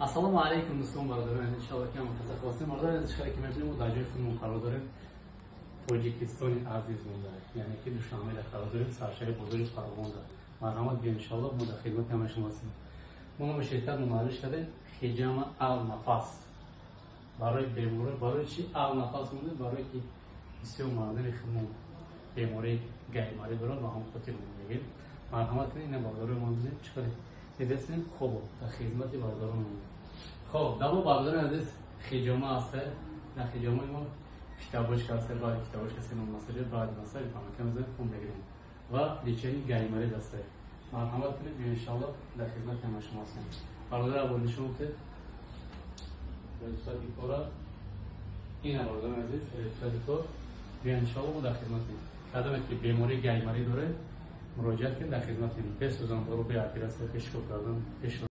Ассалому алайкум, дӯстон, бародарон, иншалло ки ҳама каса хостем. Бародарон, чӣ ки мебинем, мо дар ҷои худмон қарор дорем, Тоҷикистони азиз монда, яъне ки Душанбеда қарор дорем, саршаҳри бозори Фаровонда. Марҳамат биё, иншалло мо дар хидмати ҳамаи шумо ҳастем. Мо номи ширкат муарриф кардем, Хиҷама Ал Нафас барои беморӣ. Барои чи Ал Нафас монда? Барои ки бисёр мардуми худмон бемории гайморӣ дорад, ба ҳам хотир мегӯем. Марҳамат кунед, ина бародарои мо бинед, чӣ қадр дидастем. Хоб, дар хизмати бародарон. Хоб, дамо, бародарони азиз, хиҷома ҳаста. Дар хиҷомаи мо фитобочка ҳаста, баъди фитобочка се массаж, баъди массаж памака мезанем, хун мегирем ва лечение гайморит ҳаста. Марҳамат кунед, иншалло дар хизмати ҳама шумо ҳастем. Бародар, або нишон кунед результати кора. Ина, бародарони азиз, результати кор. Биё, иншалло мо дар хизматем. Кадоме ки бемории гайморӣ доред, муроҷиат кунед, дар хизматем. Бесӯзан, дору, бе оператсия, пешкор кардан, пеш.